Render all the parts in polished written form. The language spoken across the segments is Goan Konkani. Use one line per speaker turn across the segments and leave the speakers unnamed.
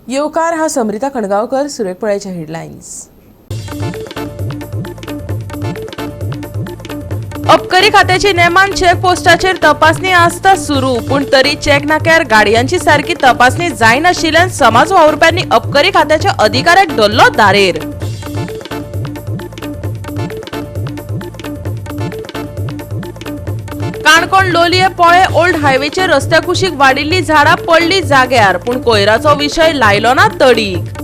येवकार हा समरिता खणगांवकर. सुरेख पळयाच्या हेडलायन्स. अबकारी खात्याची नेमान चेक पोस्टाचेर तपासणी आसता सुरू, पूण तरी चेक नाक्यार गाडयांची सारकी तपासणी जायनाशिल्ल्यान समाज वावुरप्यांनी अबकारी खात्याच्या अधिकाऱ्याक धरलो दारेर. काणकोण लोलये पोळे ओल्ड हायवेचेर रस्त्या कुशीक वाडिल्ली झाडां पडली जाग्यार, पूण कोयराचो विशय लायलो ना तडीक.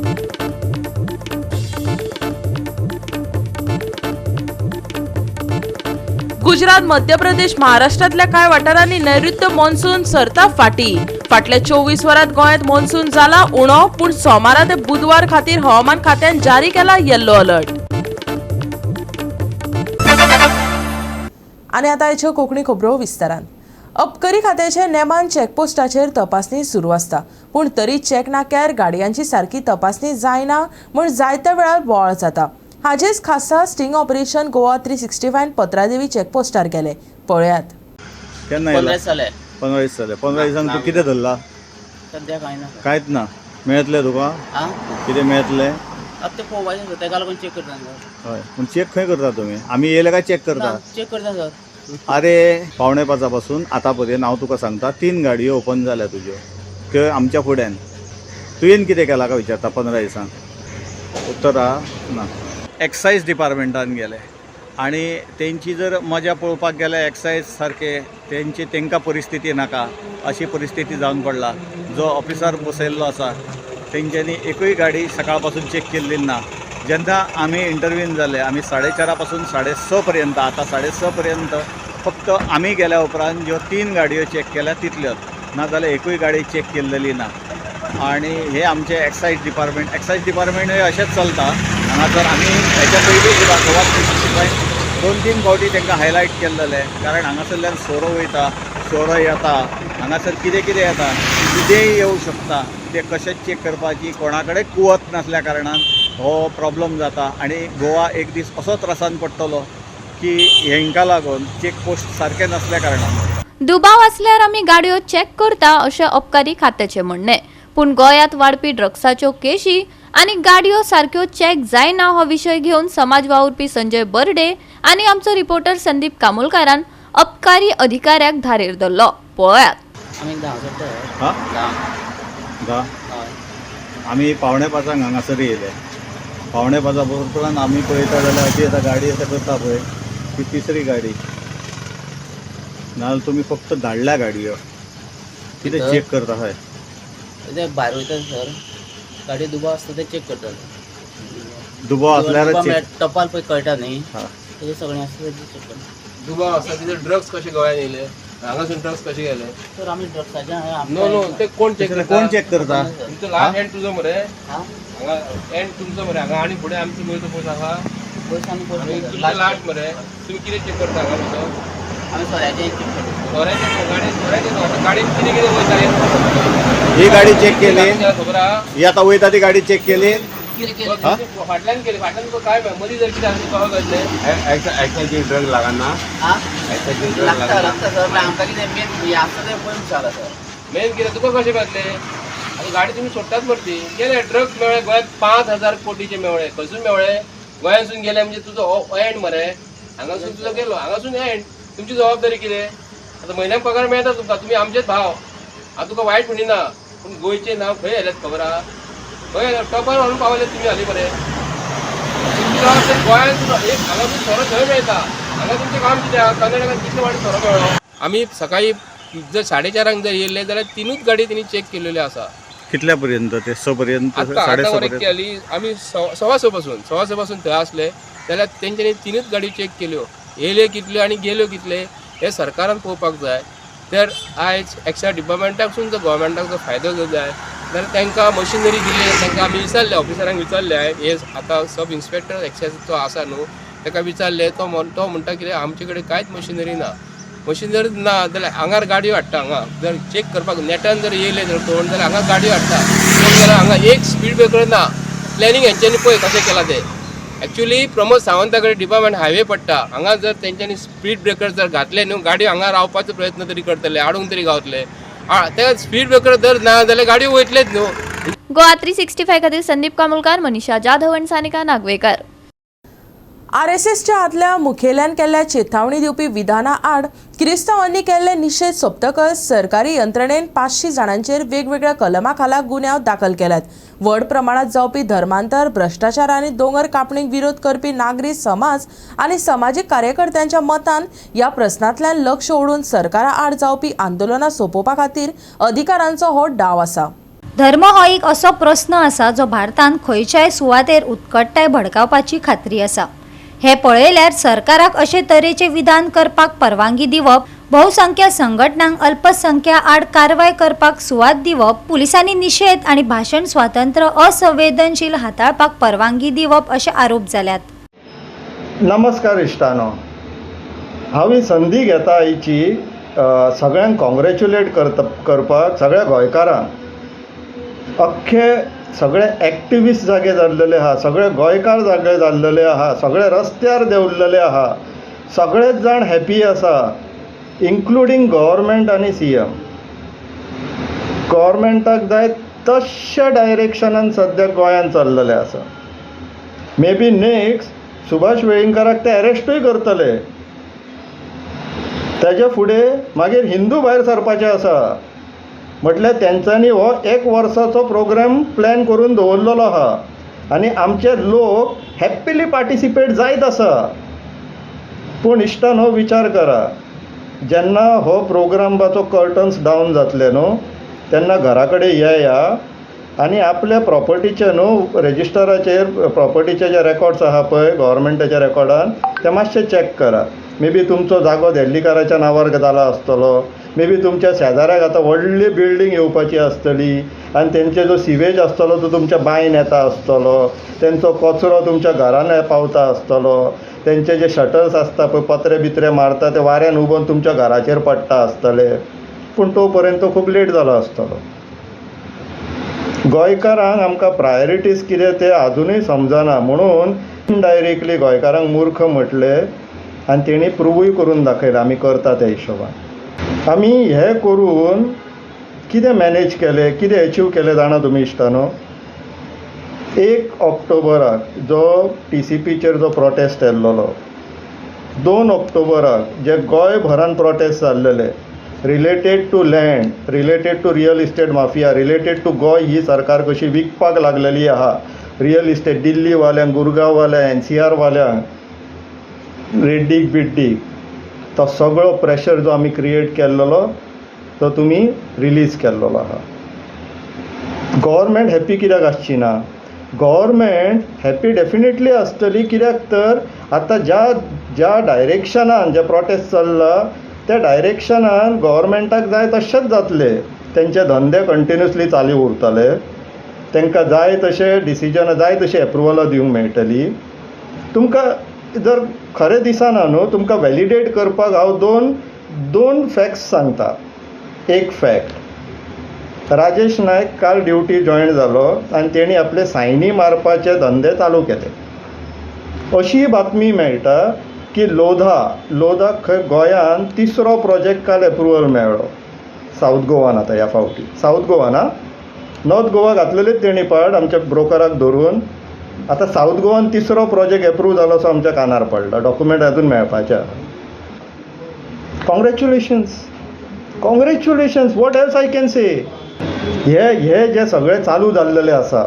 गुजरात, मध्य प्रदेश, महाराष्ट्रांतल्या कांय वाठारांनी नैऋत्य मॉन्सून सरता फाटी. फाटल्या 24 वरांत गोंयांत मॉन्सून जाला उणो, पूण सोमारा ते बुधवार खातीर हवामान खात्यान जारी केला येल्लो अलर्ट. आनी आतां हाच्यो कोंकणी खबरो विस्तारान. अबकारी खात्याचे नेमान चेकपोस्टाचेर तपासणी सुरू आसता, पूण तरी चेक नाक्यार गाडयांची सारकी तपासणी जायना म्हूण जायत्या वेळार बोवाळ जाता. हाजेच खासा स्टिंग ऑपरेशन गोवा 365 पत्रादेवी चेकपोस्टार केले. पळयात.
केन्ना
15
येयला?
दीस जाले.
15 दीस जाले. 15 दिसान तूं कितें धरला?
सद्या कांय ना सर.
कांयच ना. मेळतलें तुका?
आं,
कितें मेळतलें?
आतां ते पळोवपाचें सर, तेका लागून चॅक करता सर.
हय, पूण चॅक खंय करता तुमी? आमी येयले काय चॅक करता?
ना, चॅक करता सर.
अरे 4:45 पासून आतां पर्यंत हांव तुका सांगता 3 गाडयो ओपन जाल्या तुज्यो, त्यो आमच्या फुड्यान. तुवें कितें केलां काय विचारता 15 दिसान? उत्तर आहा ना. एक्सायज डिपार्टमेंटान गेले आनी तेंची जर मजा पळोवपाक गेल्यार एक्सायज सारके तेंची तेंकां परिस्थिती नाका अशी परिस्थिती जावन पडला. जो ऑफिसर बसयल्लो आसा तेंच्यांनी एकूय गाडी सकाळ पासून चॅक केल्ली ना. जेन्ना आमी इंटरव्यून जाले, आमी 4:30 पासून 6:30 पर्यंत, आतां 6:30 पर्यंत फक्त आमी गेल्या उपरांत ज्यो 3 गाडयो चॅक केल्या तितल्योच, नाजाल्यार एकूय गाडी चॅक केल्लेली ना. आनी हे आमचे एक्सायज डिपार्टमेंट, एक्सायज डिपार्टमेंट हे अशेंच चलता हांगासर. आमी हेच्या पयलीं सुद्दां गोवा 365 2-3 फावटी तांकां हायलायट केल्लेलें, कारण हांगासरल्यान सोरो वयता, सोरो येता, हांगासर कितें कितें येता, कितेंय येवं शकता. ते कशेंच चॅक करपाची कोणा कडेन कुवत नासल्या कारणान हो प्रॉब्लम जाता. आनी गोवा एक दीस असो त्रासान पडटलो की हेंकां लागून चॅक पोस्ट सारके नासल्या कारणान.
दुबाव आसल्यार आमी गाडयो चॅक करता अशें अबकारी खात्याचें म्हणणें, पूण गोंयांत वाडपी ड्रग्साच्यो केशी आनी गाडयो सारक्यो चॅक जायना हो विशय घेवन समाज वावुरपी संजय बर्डे आनी आमचो रिपोर्टर संदीप कामोलकारान अबकारी अधिकाऱ्याक धारेर धरलो. पळयात.
आमी 10 सोडटा सर.
हां,
10.
10.
हय.
आमी 4:45 हांगासर येयले. 4:45 उपरांत आमी पळयता जाल्यार अशी आतां गाडी आतां करता पळय ती तिसरी गाडी. नाजाल्यार तुमी फक्त धाडल्या गाडयो, कितें चॅक करता? हय,
ते भायर वयता सर, गाडी दुबाव आसता ते चॅक करता.
दुबाव आसल्यारच चॅक.
टपाल पळय कळटा न्ही,
हां,
तेजे सगळें आसता तेजे चॅक करता.
दुबाव आसा तिथे ड्रग्स कशे गोंयांत येयले, हांगासून ड्रग्स कशे गेले?
सर आमी ड्रग्साचे.
नो नो, ते कोण चॅक करता?
कोण चॅक करता?
तुमचो लास्ट एंड तुजो मरे,
हां,
हांगा एंड तुमचो मरे हांगा, आनी फुडें आमचो गोंयचो पयस आसा.
पयस आमी
आनी
पयस.
तुमचो लास्ट मरे, तुमी कितें चॅक करता हांगा बसून?
आमी सोऱ्याचें चॅक करता.
सोऱ्याचें गाडी, सोऱ्याचें गाडयेन कितें कितें वयता
ही गाडी चॅक केली?
खबर आहा?
ही आतां वयता ती गाडी चॅक केली?
फाटल्यान केली, फाटल्यान तुका काय मदीं जर कितें आसा तुका कळटलें.
एक्सायजीक ड्रग लागना?
आं,
एक्सायजीक ड्रग
लागता.
लागना?
लागता सर, पण आमकां कितें मेन हें आसता तें पळय जाला सर.
मेन कितें तुका कशें मेळटलें? आतां गाडी तुमी सोडटात मरे, ती गेले ड्रग्स मेळ्ळे गोंयांत 5,000 कोटीचे मेळ्ळे. खंयसून मेळ्ळे? गोंयांसून गेले म्हणजे तुजो एंड मरे, हांगासून तुजो गेलो, हांगासून एंड. तुमची जबाबदारी कितें? आतां म्हयन्याक पगार मेळटा तुमकां, तुमी आमचेच भाव. हांव तुका वायट म्हणिना, पूण गोंयचें नांव खंय येयलें खबर आहा? खंय टॉपार व्हरून पावले तुमी हालीं मरे. तुमची जबाबदारी गोंयांत एक हांगासून सोरो थंय मेळटा, हांगा तुमचें काम कितें आहा? कर्नाटकान कितले वाटी सोरो मेळ्ळो? आमी सकाळी जर 4:30 जर येयल्ले जाल्यार 3 गाडी तेणी चॅक केलेल्यो आसा.
कितल्या पर्यंत ते? 6 पर्यंत?
आतां
6:30
आतां
पर्यंत
केली आमी 6:15 पासून, 6:15 पासून थंय आसले जाल्यार तेंच्यांनी 3 गाडी चॅक केल्यो. येयल्यो कितल्यो आनी गेल्यो कितले हे सरकारान पळोवपाक जाय. तर आयज एक्सायज डिपार्टमेंटाकसून जर गोवोरमेंटाक जर फायदो जर जाय जाल्यार तांकां मशिनरी दिली, तांकां आमी विचारले, ऑफिसरांक विचारले, हे आतां सब इन्स्पेक्टर एक्सायजचो आसा न्हू, ताका विचारले, तो म्हणटा कितें आमचे कडेन कांयच मशिनरी ना. मशिनरी ना जाल्यार हांगार गाडयो हाडटा, हांगा जर चॅक करपाक नेटान जर येयले जर कोण जाल्यार हांगा गाडयो हाडटा, कोण जाल्यार हांगा एक स्पीड ब्रेकर ना. प्लॅनिंग हेंच्यांनी पळय कशें केलां तें. एक्चुली प्रमोद सावंता कडेन डिपार्टमेंट हायवे पडटा, हांगा जर तेंच्यांनी स्पीड ब्रेकर जर घातले न्हू, गाडयो हांगा रावपाचो प्रयत्न तरी करतले, आडूंक तरी गावतले. ते स्पीड ब्रेकर जर ना जाल्यार गाडयो वयतलेच न्हू.
गोवा 365 खातीर संदीप कामुलकार, मनीषा जाधव आनी सानिका नागवेकर.
आरएसएसच्या आदल्या मुखेल्यान केल्ल्या चेतावणी दिवपी विधाना आड किरिस्तांवांनी केल्ले निशेध सोंपतकच सरकारी यंत्रणेन 500 जाणांचेर वेगवेगळ्या कलमा खाला गुन्यांव दाखल केल्यात. व्हड प्रमाणात जावपी धर्मांतर, भ्रश्टाचार आनी दोंगर कापणीक विरोध करपी नागरी समाज आनी समाजीक कार्यकर्त्यांच्या मतान ह्या प्रस्नांतल्यान लक्ष ओडून सरकारा आड जावपी आंदोलनां सोंपोवपा खातीर अधिकारांचो हो डाव आसा.
धर्म हो एक असो प्रस्न आसा जो भारतांत खंयच्याय सुवातेर उत्कटताय भडकावपाची खात्री आसा. हे पळयल्यार सरकाराक अशे तरेचे विधान करपाक परवानगी दिवप, बहुसंख्य संघटनांक अल्पसंख्या आड कारवाय करपाक सुवात दिवप, पुलिसांनी निशेध आनी भाशण स्वातंत्र्य असंवेदनशील हाताळपाक परवानगी दिवप अशे आरोप जाल्यात.
नमस्कार इश्टानो, हांव ही संदी घेता आयची सगळ्यांक कॉंग्रेच्युलेट करता करपाक, सगळ्या गोंयकारांक. अख्खे सगळे एक्टिविस्ट जागे जाल्लेले आहा, सगळे गोंयकार जागे जाल्लेले आहा, सगळे रस्त्यार देंवल्लेले आहा, सगळेच जाण हॅपी आसा, इन्क्लुडींग गव्हर्मेंट आनी सीएम. गव्हर्मेंटाक जाय तश्या डायरेक्शनान सद्याक गोंयांत चल्लेलें आसा. मे बी नेक्स्ट सुभाष वेळींगकाराक ते अरेस्टूय करतले. ताच्या फुडें मागीर हिंदू भायर सरपाचे आसा. म्हटल्यार तेंच्यांनी हो एक वर्साचो प्रोग्राम प्लॅन करून दवरलेलो आहा आनी आमचे लोक हॅप्पिली पार्टिसिपेट जायत आसा. पूण इश्टान हो विचार करा, जेन्ना हो प्रोग्रामाचो कर्टन्स डावन जातले न्हू तेन्ना घरा कडेन येया आनी आपल्या प्रॉपर्टीचे न्हू रेजिस्टराचेर प्रॉपर्टीचे जे रेकॉर्ड्स आहा पळय गव्हर्मेंटाच्या रेकॉर्डान ते मातशे चॅक करा. मे बी तुमचो जागो धेल्लीकाराच्या नांवार जाला आसतलो, मे बी तुमच्या शेजाऱ्याक आतां व्हडली बिल्डींग येवपाची आसतली आनी तेंचे जो सिवेज आसतलो तो तुमच्या बांयन येता आसतलो, तेंचो कचरो तुमच्या घरान पावता आसतलो, तेंचे जे शटर्स आसता पळय पत्रे बित्रे मारता ते वाऱ्यान उबोन तुमच्या घराचेर पडटा आसतले. पूण तो पर्यंत तो खूब लेट जालो आसतलो. गोंयकारांक आमकां प्रायोरिटीज कितें तें आजुनूय समजना, म्हणून इनडायरेक्टली गोंयकारांक मूर्ख म्हटलें आनी तेणी प्रुवूय करून दाखयलें आमी करता त्या हिशोबान. आमी हें करून कितें मॅनेज केलें, कितें एचीव केलें जाणा तुमी इश्टानो? 1 ऑक्टोबराक जो टीसीपीचेर जो प्रोटेस्ट केल्लोलो, 2 ऑक्टोबराक जे गोंयभरान प्रोटेस्ट जाल्लेले related to land, related to real estate mafia, related to Goa ही सरकार कशी विकपाक लागलेली आहा रियल इस्टेट दिल्लीवाल्यांक, गुरगांववाल्यांक, एनसीआरवाल्यांक, रेड्डीक बिड्डीक, तो सगळो प्रेशर जो आमी क्रिएट केल्लोलो तो तुमी रिलीज केल्लोलो आहा. गव्हर्मेंट हॅप्पी कित्याक आसची ना? गव्हर्मेंट हॅप्पी डेफिनेटली आसतली, कित्याक तर आतां ज्या ज्या डायरेक्शनान जे प्रोटेस्ट चल्ला त्या डायरेक्शनान गव्हर्मेंटाक जाय तशेंच जातलें. तेंचे धंदे कंटिन्युअसली चालू उरतले, तांकां जाय तशें डिसिजनां जाय तशी एप्रुवलां दिवंक मेळटली. तुमकां जर खरें दिसना न्हू, तुमकां वॅलिडेट करपाक हांव दोन फॅक्ट्स सांगता. एक फॅक्ट, राजेश नायक काल ड्युटी जॉयन जालो आनी तेणी आपले सायनी मारपाचे धंदे चालू केले. अशी बातमी मेळटा की लोधाक खंय गोंयांत तिसरो प्रोजेक्ट काल एप्रुवल मेळ्ळो सावथ गोवान. आतां ह्या फावटी सावथ गोवान, आं, नॉर्थ गोवा घातलेलेच तेणी पाड आमच्या ब्रोकराक धरून. आतां सावथ गोवान तिसरो प्रोजेक्ट एप्रूव जालो असो आमच्या कानार पडला. डॉक्युमेंट अजून मेळपाचे आहा. Congratulations, congratulations, what else I can say? हे हे जे सगळें चालू जाल्लेलें आसा,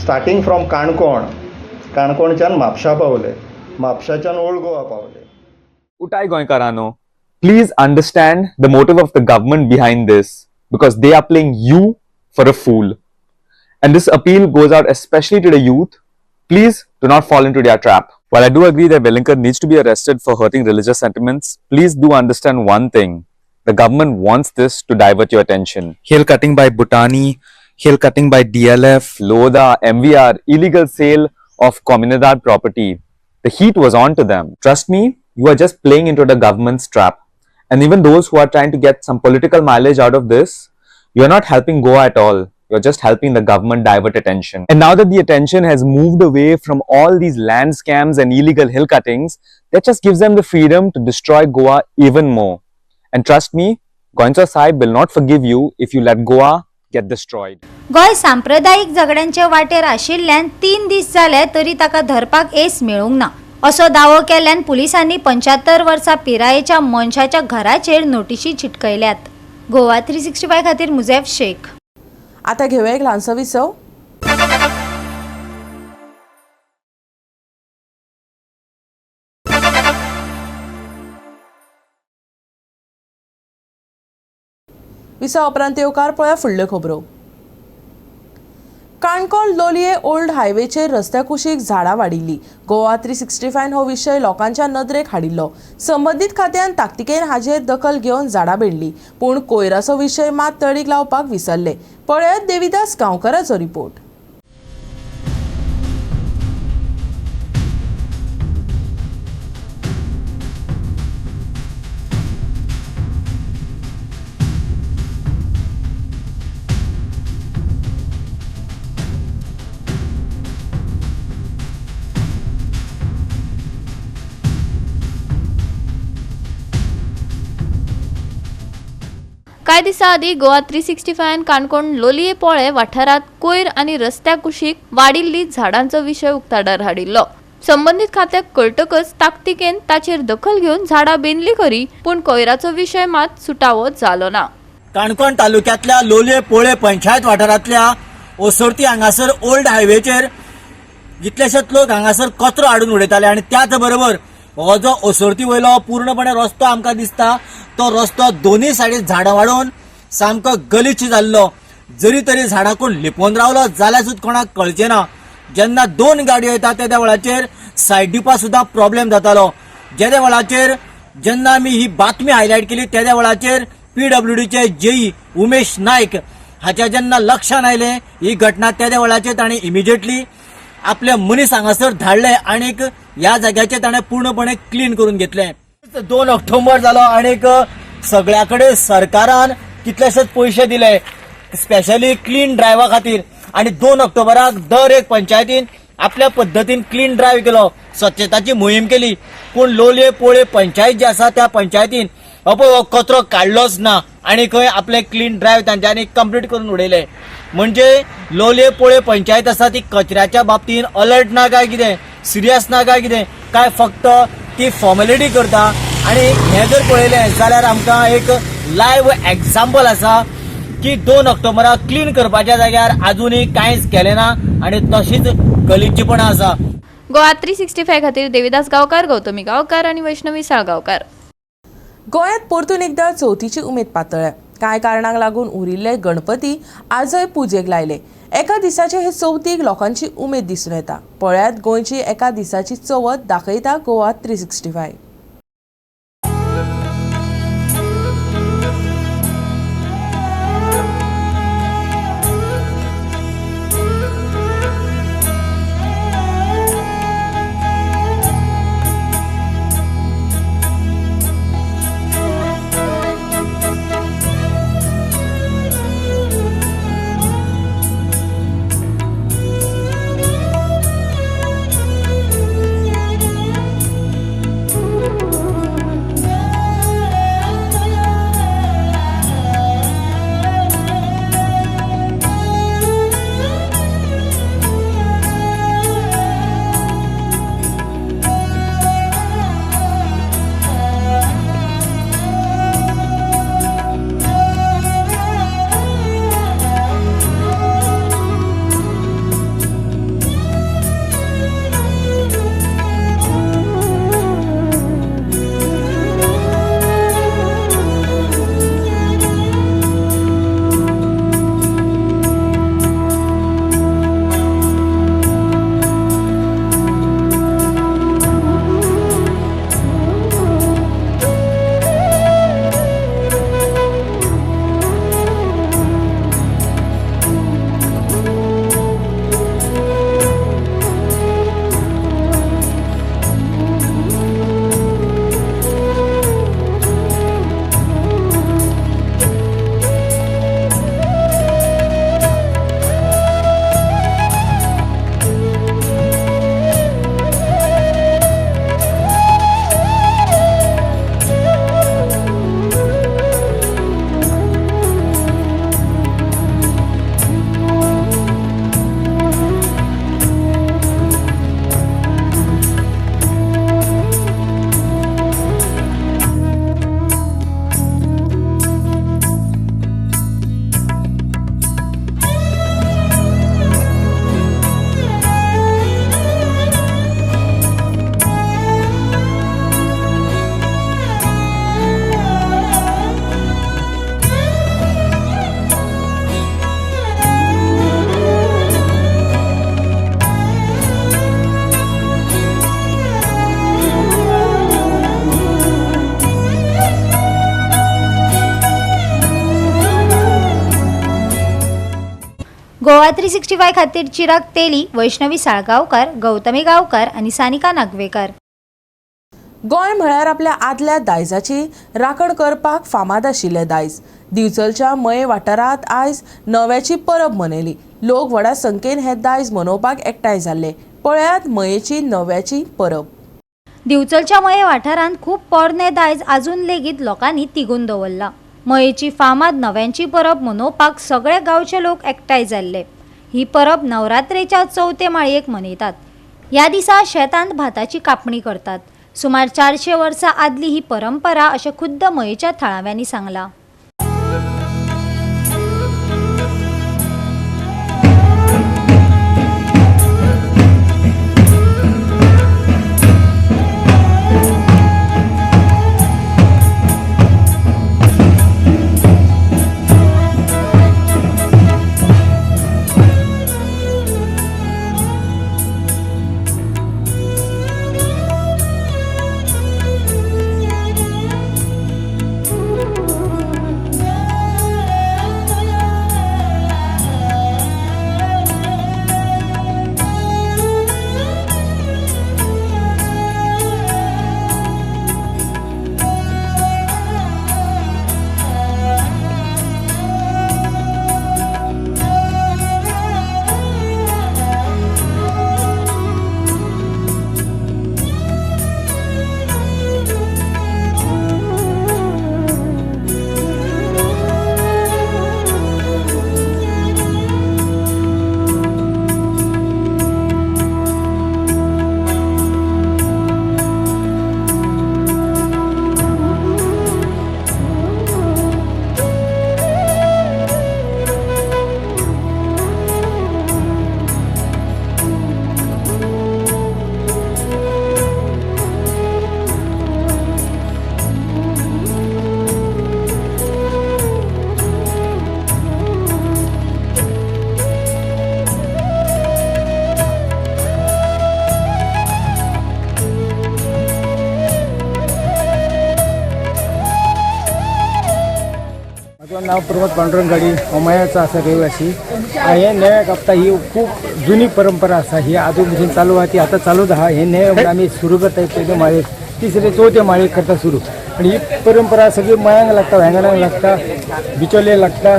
स्टार्टींग फ्रॉम काणकोण, काणकोणच्यान म्हापशा पावले, म्हापशाच्यान ओल्ड गोवा पावले.
उठाय गोंयकारांनो, please understand the motive of the government behind this, because they are playing you for a fool. And this appeal goes out especially to the youth. Please do not fall into their trap. While I do agree that Velingkar needs to be arrested for hurting religious sentiments, please do understand one thing. The government wants this to divert your attention.
Hill cutting by Bhutani, hill cutting by DLF,
Lodha, MVR, illegal sale of Comunidade property. The heat was on to them. Trust me, you are just playing into the government's trap. And even those who are trying to get some political mileage out of this, you are not helping Goa at all. You're just helping the government divert attention. And now that the attention has moved away from all these land scams and illegal hill cuttings, that just gives them the freedom to destroy Goa even more. And trust me, Goencho Sahib will not forgive you if you let Goa get destroyed.
Goa सांप्रदायीक झगड्यांचे वाटेर आशिल्ल्यान 3 दीस जाले तरी ताका धरपाक येस मेळूंक ना असो दावो केल्ल्यान पुलिसांनी 75 वर्सां पिरायेच्या मनशाच्या घराचेर नोटिशी चिटकयल्यात. गोवा 365 खातीर मुझेफ शेख.
आतां घेवया एक ल्हानसो विसव. विसवा उपरांत येवकार पळया फुडल्यो खबरो. काणकोण लोलये ओल्ड हायवेचेर रस्त्या कुशीक झाडां वाडिल्ली. गोवा 365 हो विशय लोकांच्या नदरेक हाडिल्लो. संबंदीत खात्यान ताकतिकेन हाजेर दखल घेवन झाडां बेणली, पूण कोयराचो विशय मात तडीक लावपाक विसरले. पळयात देविदास गांवकाराचो रिपोर्ट.
कांय दिसां आदीं गोवा 365 काणकोण लोलये पोळे वाठारांत कोयर आनी रस्त्या कुशीक वाडिल्ली झाडांचो विशय उक्ताडार हाडिल्लो. संबंदीत खात्याक कळटकच ताकतिकेन ताचेर दखल घेवन झाडां बेंदली खरी, पूण कोयराचो विशय मात सुटावो जालो ना.
काणकोण तालुक्यांतल्या लोलये पोळे पंचायत वाठारांतल्या ओसोर्ती हांगासर ओल्ड हायवेचेर कितलेशेच लोक हांगासर कचरो हाडून उडयताले आनी त्याच बरोबर हो जो ओसोर्ती वयलो पूर्णपणे रस्तो आमकां दिसता तो रस्तो दोनूय सायडीन झाडां वाडोवन सामको गलिच्छ जाल्लो. जरी तरी झाडां कोण लिपोवन रावलो जाल्यार सुद्दां कोणाक कळचें ना. जेन्ना 2 गाडयो येता तेद्या वेळाचेर सायड दिवपाक सुद्दां प्रॉब्लेम जातालो. जेद्या वेळाचेर जेन्ना आमी ही बातमी हायलायट केली तेद्या वेळाचेर PWDचे जेई उमेश नायक हाच्या जेन्ना लक्षान आयलें ही घटना तेद्या वेळाचेर ताणें इमिजिएटली आपले मनीस हांगासर धाडले आनीक ह्या जाग्याचेर ताणें पूर्णपणे क्लीन करून घेतलें. 2 ऑक्टोबर जालो आनीक सगळ्या कडेन सरकारान कितलेशेच पयशे दिले स्पेशली क्लीन ड्रायव्हा खातीर आनी 2 ऑक्टोबराक दर एक पंचायतीन आपल्या पद्दतीन क्लीन ड्रायव्ह केलो, स्वच्छताची मोहीम केली. पूण लोलये पोळे पंचायत जी आसा त्या पंचायतीन हो पळय हो कचरो काडलोच ना आनी खंय आपले क्लीन ड्रायव्ह तांच्यांनी कंप्लीट करून उडयले. म्हणजे लोलये पोळे पंचायत आसा ती कचऱ्याच्या बाबतीन अलर्ट ना काय कितें, सिरियस ना काय कितें, काय फक्त ती फॉर्मेलिटी करता. आनी हें जर पळयलें जाल्यार आमकां एक लायव्ह एग्जाम्पल आसा की 2 ऑक्टोबराक क्लीन करपाच्या जाग्यार आजुनूय कांयच केलें ना आनी तशीच गलिच्चपणां आसा.
गोवा 365 खातीर देविदास गांवकार, गौतमी गांवकार आनी वैष्णवी साळगांवकार.
गोंयांत परतून एकदां चवथीची उमेद पातळ्ळ्या. कांय कारणांक लागून उरिल्ले गणपती आजय पुजेक लायले. एका दिसाचे हे चवथीक लोकांची उमेद दिसून येता. पळयात गोंयची एका दिसाची चवथ दाखयता गोवा 365.
गोवा 365 खातीर चिराग तेली, वैष्णवी साळगांवकार, गौतमी गांवकार आनी सानिका नागवेकार.
गोंय म्हळ्यार आपल्या आदल्या दायजाची राखण करपाक फामाद आशिल्लें दायज. दिवचलच्या मये वाठारांत आयज नव्याची परब मनयली. लोक व्हडा संख्येन हें दायज मनोवपाक एकठांय जाल्ले. पळयात मयेची नव्याची परब.
दिवचलच्या मये वाठारांत खूब पोरणें दायज आजून लेगीत लोकांनी तिगून दवरलां. मयेची फामाद नव्यांची परब मनोवपाक सगळे गांवचे लोक एकठांय जाल्ले. ही परब नवरात्रेच्या चवथे माळयेक मनयतात. ह्या दिसा शेतांत भाताची कापणी करतात. सुमार 400 वर्सां आदली ही परंपरा अशें खुद्द मयेच्या थळाव्यांनी सांगलां.
म्हजें नांव प्रमोद पांडुरंग गाडी, हांव मयाचो आसा रहिवासी. हे नेव्या कापता ही खूब जुनी परंपरा आसा. ही आदू पसून चालू आहा, ती आतां चालूच आहा. हे नेवे म्हणून आमी सुरू करता पयले माळयेक, तिसरे चवथे माळयेक करता सुरू. आनी ही परंपरा सगळी मयांक लागता, वेंगणाक लागता, बिचोले लागता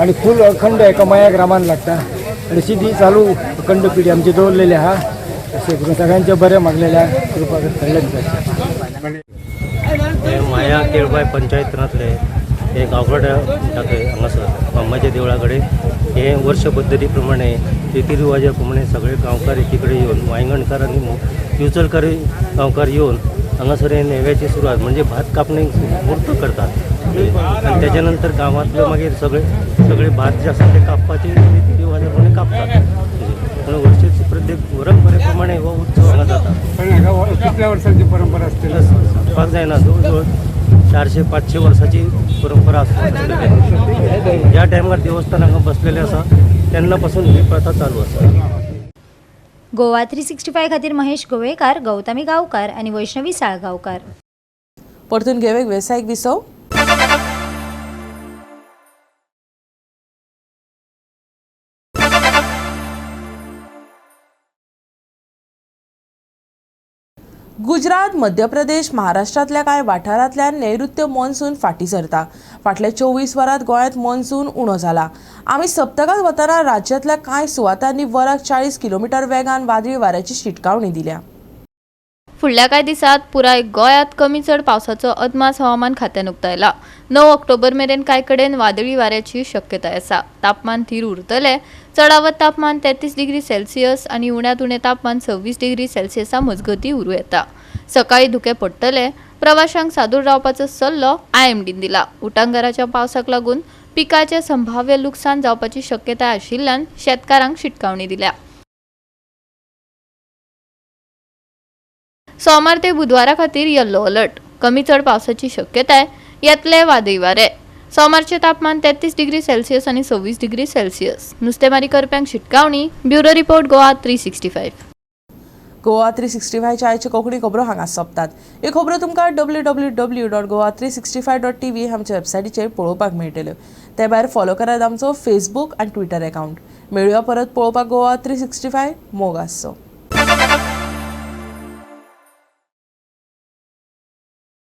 आनी फूल अखंड एका मया ग्रामान लागता. आनी अशी ती चालू अखंड पिढी आमची दवरलेली आहा. अशें करून सगळ्यांचें बरें मागलेलें आहा, कृपा करून सगळ्यांचें.
हे माया केळबाय पंचायतींतले हे गांवकडे म्हणटा थंय हांगासर मामाच्या देवळा कडेन हे वर्ष पद्दती प्रमाणे रिती रिवाजा प्रमाणे सगळे गांवकार एकी कडेन येवन वांयगणकार आनी दिवचलकार गांवकार येवन हांगासर हे नेव्याची सुरवात म्हणजे भात कापणी म्हूर्त करतात. आनी तेच्या नंतर गांवांतले मागीर सगळे सगळे भात जे आसा ते कापपाचे रिती रिवाजा प्रमाणे कापतात. पूण वर्षेच प्रत्येक परंपरे प्रमाणे हो उत्सव हांगा जाता.
पण हांगा कितल्या वर्सांची परंपरा आसतली
सांगपाक जायना, जवळ जवळ 400-500 वर्साची परंपरा आसा. ज्या टायमार देवस्थान हांगा बसलेलें आसा तेन्ना पासून ही प्रथा चालू आसा.
गोवा 365 खातीर महेश गोवेकार, गौतमी गांवकार आनी वैष्णवी साळगांवकार.
परतून घेवं एक वेवसायीक विसव. गुजरात, मध्य प्रदेश, महाराष्ट्रांतल्या कांय वाठारांतल्यान नैऋत्य मॉन्सून फाटीं सरता. फाटल्या 24 वरांत गोंयांत मॉन्सून उणो जाला. आमी सप्तकांत वतना राज्यांतल्या कांय सुवातांनी वराक 40 किलोमिटर वेगान वादळी वाऱ्याची शिटकावणी दिल्या.
फुडल्या कांय दिसांत पुराय गोंयांत कमी चड पावसाचो अदमास हवामान खात्यान उक्तायला. 9 ऑक्टोबर मेरेन कांय कडेन वादळी वाऱ्याची शक्यताय आसा. तापमान थीर उरतलें. चडावत तापमान 33 डिग्री सेल्सियस आनी उण्यांत उणें तापमान 26 डिग्री सेल्सियसा मजगतीं उरूं येता. सकाळीं धुकें पडटलें. प्रवाशांक सादूर रावपाचो सल्लो आयएमडीन दिला. उटांगाराच्या पावसाक लागून पिकाचें संभाव्य लुकसाण जावपाची शक्यताय आशिल्ल्यान शेतकारांक शिटकावणी दिल्या. सोमार ते बुधवारा खातीर येल्लो अलर्ट. कमी चड पावसाची शक्यताय. येतले वादळी वारे. सोमारचें तापमान 33 डिग्री सेल्सियस आनी 26 डिग्री सेल्सियस. नुस्तेमारी करप्यांक शिटकावणी. Bureau report, Goa 365.
गोवा 365च्या आयच्यो कोंकणी खबरो हांगा सोंपतात. ह्यो खबरो तुमकां www.goa365.tv आमच्या वेबसायटीचेर पळोवपाक मेळटल्यो. ते भायर फॉलो करात आमचो फेसबूक आनी ट्विटर एकावंट. मेळुया परत पळोवपाक गोवा 365. मोग आसचो.